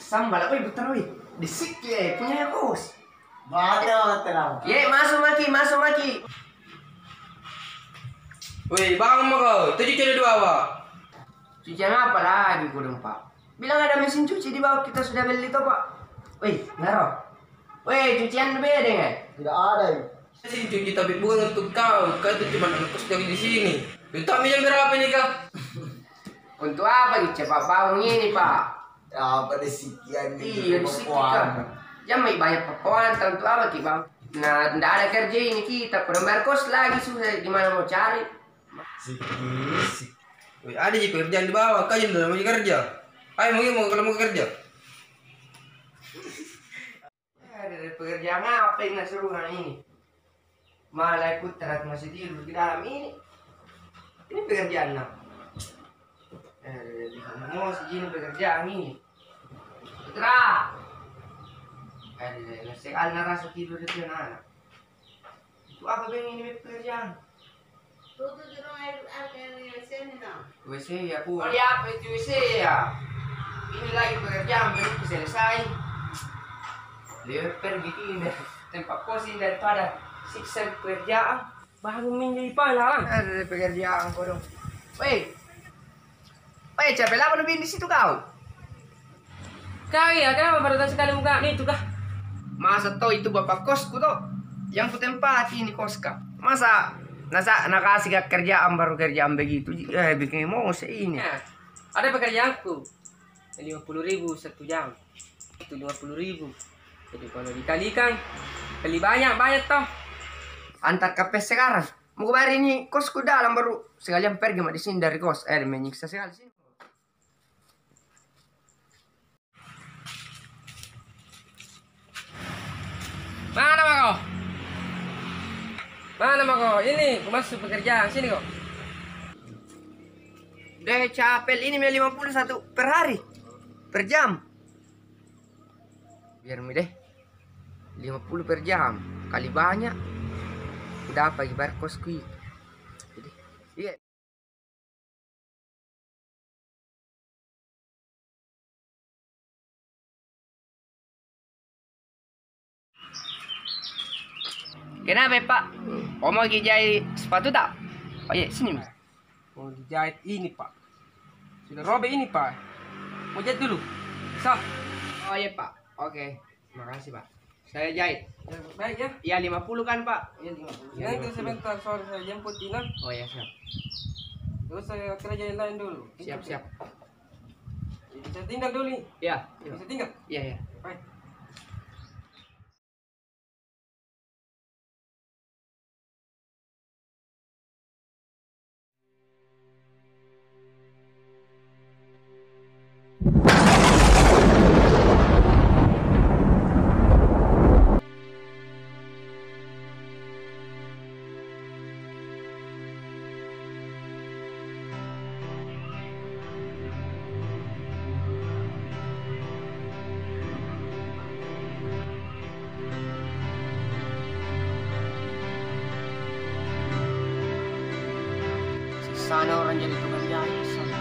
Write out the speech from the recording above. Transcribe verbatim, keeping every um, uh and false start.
Sambal, weh, putar, weh. Disik, eh, punya kos. Bata, bata. Ye, masuk maki, masuk maki. Weh, bangun mako. Itu cuci ada dua, Pak. Cucian apa lagi kodong, Pak? Bilang ada mesin cuci di bawah, kita sudah beli toh, Pak. Weh, Naro. Weh, cucian beda, eh? Tidak ada, ya. Mesin cuci, tapi bukan untuk kau. Kau itu cuma anak kos dari di sini. Duit mi jam berapa ini, kah? Untuk apa dicepat bangun ini, Pak? Apa deh, sikian ini. Iya, di situ, Pak. Jam mai banyak papuan, untuk apa ki, Bang? Nah, ndak ada kerja ini kita, kurang bayar kos lagi, susah di mana mau cari. Siki, siki. Weh, ada ji pekerjaan di bawah, kau ji ndak mau kerja. Ayo, mau, mau, kalau mau kerja. Ada pekerjaan apa yang seru ini? Malah ikut terat masih tidur di dalam ini. Ini pekerjaan apa? Eh, bisa emosi ini pekerjaan ini. Putra. Ada sekali na rasa tidur itu anak-anak. Itu apa beng ini pekerjaan? Tutup di ruang air, air, air W C ini, nah. W C ya, Pu. Oh, iya, apa itu W C ya? Ini lagi pekerjaan belum selesai. Lebih pergi ini tempat kos ini daripada siksa pekerjaan. Baru menjadi pala, Bang. Ada pekerjaan kodong. Weh. Weh, capek lama nu bini di situ kau. Kau iya, kenapa baru tahu sekali muka itu kah? Masa toh itu bapak kosku toh? Yang kutempati ini kos kah? Masa nasa, nakasih kah kerjaan baru kerjaan begitu? Eh, bikin emosi ini. Nah, ada pekerjaanku. Lima puluh ribu satu jam. Itu lima puluh ribu. Jadi kalau dikalikan, beli banyak-banyak toh. Antar kapes sekarang. Mau bayar ini kosku dalam baru sekalian pergi ma di sini dari kos. Eh, menyiksa sekali sih. Mana mako? Mana mako? Ini ku masuk pekerjaan, sini ko. Deh, capek ini, lima puluh satu per hari, per jam. Biar mi deh. Lima puluh per jam kali banyak. Udah apa bayar kosku itu. Jadi, iya. Kenapa, Pak? Oh, mau ki jahit sepatu tak? Oh iya, sini, Mas. Mau dijahit ini, Pak. Sudah robek ini, Pak. Mau jahit dulu. Bisa? Oh iya, Pak. Oke. Makasih, Pak. Saya jahit. Ya, baik, ya. Iya, lima puluh kan, Pak? Iya, lima puluh. Iya, nanti lima puluh. Sebentar, sore saya jemput Ina. Oh, iya, siap. Terus saya kerja yang lain dulu. Siap, siap. Bisa tinggal dulu nih? Iya, iya. Bisa tinggal? Iya, iya. Baik. Sana orang jadi tukang jahit, sana.